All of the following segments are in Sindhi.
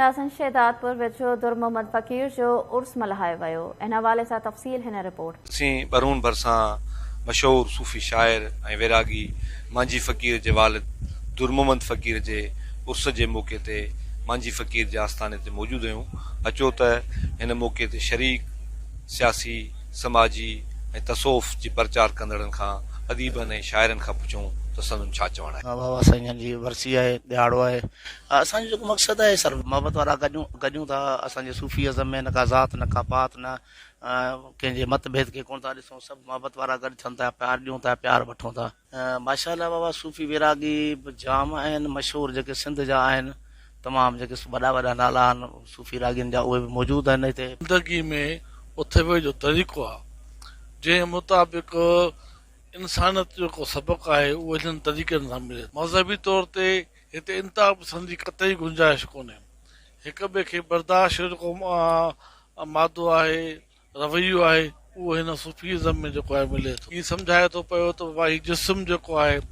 ناظرين شهدادپور ويجهو در محمد فقير جو عرس ملهايو ويو ان حوالي سان تفصيل هن رپورٽ. اسين ٻرهون ڀرسان مشهور صوفي شاعر ۽ ويراڳي مانجهي فقير جي والد در محمد فقير جي عرس جي موقعي تي مانجهي فقير جي آستاني تي موجود آهيون اچو ته هن موقعي تي شريڪ سياسي سماجي ۽ تصوف جي پرچار ڪندڙن کان اديبن ۽ شاعرن کان پڇون ته سندن ڇا چوڻ آهي. بابا سائين جن جي ورسي آهي ڏهاڙو آهي اسان جو جيڪو مقصد آهي سر محبت وارا گڏيون گڏيون ٿا اسان جي صوفي ازم ۾ نه ڪا ذات نه ڪا پات نه ڪنهن جي مت ڀيد کي ڪونه ٿا ڏسون سڀ محبت وارا گڏ ٿين ٿا پيار ڏيون ٿا پيار وٺون ٿا. ماشاء الله بابا صوفي ويراڳي به جام آهن مشهور جيڪي سنڌ جا آهن تمام جيڪي وڏا وڏا نالا آهن صوفي راڳين جا اهي به موجود آهن هتي. زندگي ۾ اٿ ويهه جو طريقو آ جنهن مطابق انسانيت جو ڪو سبق آهي اهو انهن طريقن سان ملي ٿو. مذهبي طور تي هتي انتها پسندي قطعي گنجائش ڪونهي. هڪ ٻئي کي برداشت جو جيڪو مادو آهي، رويو آهي، اهو هن صوفي ازم ۾ جيڪو آهي ملي ٿو. هي سمجهائي ٿو پيو ته بابا هي جسم جيڪو آهي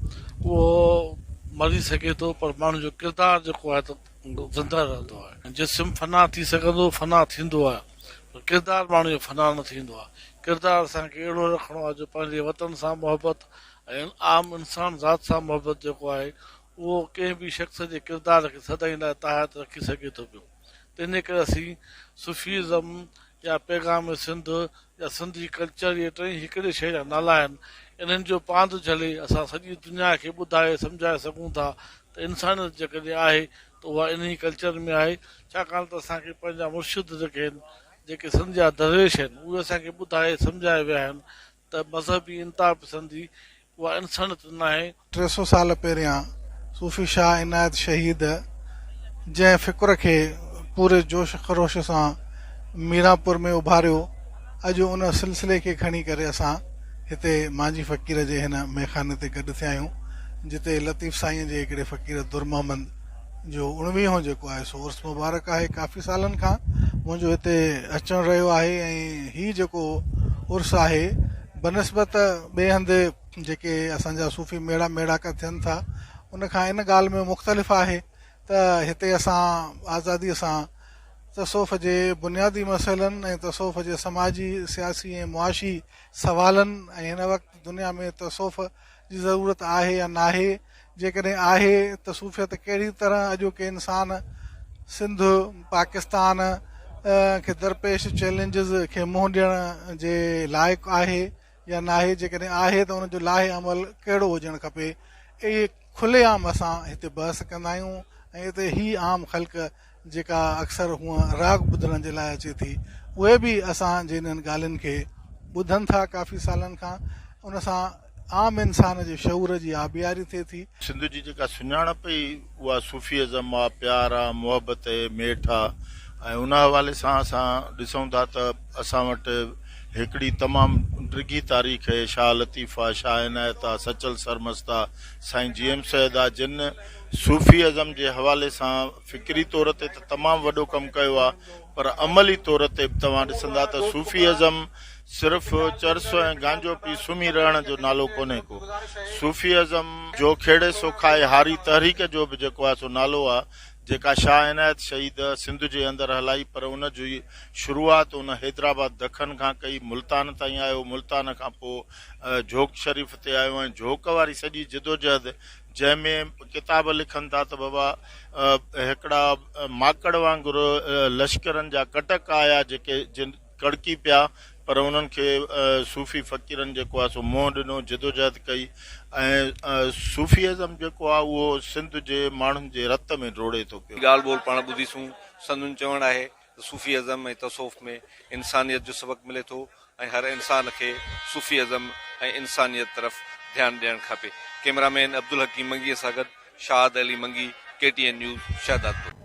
اهو مري سگهي ٿو پر ماڻهو جو ڪردار جيڪو آهي ته زنده رهندو آهي. جسم فنا ٿي سگهندو، فنا ٿيندو آهي پر ڪردار ماڻهو جو فنا نه ٿيندو آهي. ڪردار اسان کي اهڙو رکڻو آهي جو پنهنجي وطن سان محبت ۽ عام انسان ذات سان محبت جيڪو آهي اهو ڪنهن به شخص جي ڪردار کي سدائين لاء تاحيات رکي سگهي ٿو پيو. تنهنجي ڪري اسين صوفيزم يا پيغام سنڌ يا سنڌي ڪلچر اهي ٽئي هڪڙي شيء جا نالا آهن. انهن جو پاند جهلي اسان سڄي دنيا کي ٻڌائي سمجهائي سگهون ٿا ته انسانيت جيڪڏهن آهي ته اها انهي ڪلچر ۾ آهي ڇاڪاڻ ته اسان کي پنهنجا مرشد جيڪي آهن جيڪي سنڌ جا درويش آهن اهي اسان کي ٻڌائي سمجهائي ويا آهن ته مذهبي انتها پسندي اها انسانيت ناهي. 300 سال پهريان صوفي شاهه عنايت شهيد جنهن فڪر کي پوري جوش خروش سان ميرانپور ۾ اڀاريو، اڄ ان سلسلي کي کڻي ڪري اسان هتي مانجهي فقير جي هن ميخاني تي گڏ ٿيا آهيون، جتي لطيف سائينء جي هڪڙي فقير در محمد جو اڻويهون جيڪو آهي سو عرس مبارڪ آهي. ڪافي سالن کان منهنجو هتي اچڻ رهيو آهي ۽ هي جيڪو عرس آهي بنسبت ٻئي هنڌ جيڪي اسان جا صوفي ميڙا ميڙاڪا ٿين ٿا ان کان ان ڳالهه ۾ مختلف آهي ته هتي اسان آزادي سان تصوف جي بنيادي مسئلن ۽ تصوف جي سماجي، سياسي ۽ معاشي سوالن ۽ هن وقت دنيا ۾ تصوف جي ضرورت آهي يا ناهي، جيڪڏهن آهي ته صوفيت ڪهڙي طرح اڄوڪي انسان، سنڌ، پاڪستان کي درپيش چئلينجز کي منهن ڏيڻ جي لائق آهي يا ناهي، جيڪڏهن آهي ته ان جو لاهه عمل ڪهڙو هجڻ کپي، اهي کلي عام اسان هتي بحث ڪندا آهيون ۽ اتي هي عام خلق جيڪا اڪثر هونء راڳ ٻڌڻ جي لاء اچي ٿي اهي به اسان جي انهن ڳالهين کي ٻڌن ٿا ڪافي سالن کان ان سان عام انسان جي شعور جي آبياري ٿئي ٿي. سنڌ جي جيڪا سڃاڻپ ئي اها صوفي ازم آ، پيار آ، محبت اهي، ميٺ آ ۽ ان حوالي سان اسان ڏسون ٿا ته اسان وٽ هڪڙي تمام ڊگهي تاريخ اهي، شاهه لطيف آ، شاهه عنايت آ، سچل سرمست آ، سائين جي ايم سيد آ جن صوفي ازم جي حوالي سان فڪري طور تي ته تمام وڏو ڪم ڪيو آ پر عملي طور تي به توهان ڏسندا ته صوفي ازم صرف چرس ۽ گانجو پي سمهي رهڻ جو نالو ڪونهي ڪو صوفي ازم جو کيڙي سو کائي هاري تحريڪ جو به جيڪو آ سو نالو آ جيڪا شاهه عنايت شهيد سنڌ جي اندر هلائي پر ان جي شروعات ان حيدرآباد دکن کان ڪئي ملتان تائين آيو ملتان کان پوء جهوڪ شريف تي آيو ۽ جهوڪ واري سڄي جدوجهد جنهن ۾ ڪتاب لکن ٿا ته بابا هڪڙا ماڪڙ وانگر لشڪرن جا ڪٽڪ آيا جيڪي جن ڪڙڪي پيا پر انهن کي صوفي فقيرن جيڪو آهي سو منهن ڏنو جدوجهد ڪئي ۽ صوفي ازم جيڪو آهي اهو سنڌ جي ماڻهن جي رت ۾ ڊوڙي ٿو پيو. ڳالهه ٻولهه پاڻ ٻڌيسون سندن چوڻ آهي ته صوفي ازم ۽ تصوف ۾ انسانيت جو سبق ملي ٿو ۽ هر انسان کي صوفي ازم ۽ انسانيت طرف ڌيان ڏيڻ کپي. ڪئميرا مين عبدالحڪيم منگيء سان گڏ Shahid Ali Mangi, K T N news, Shahdadpur.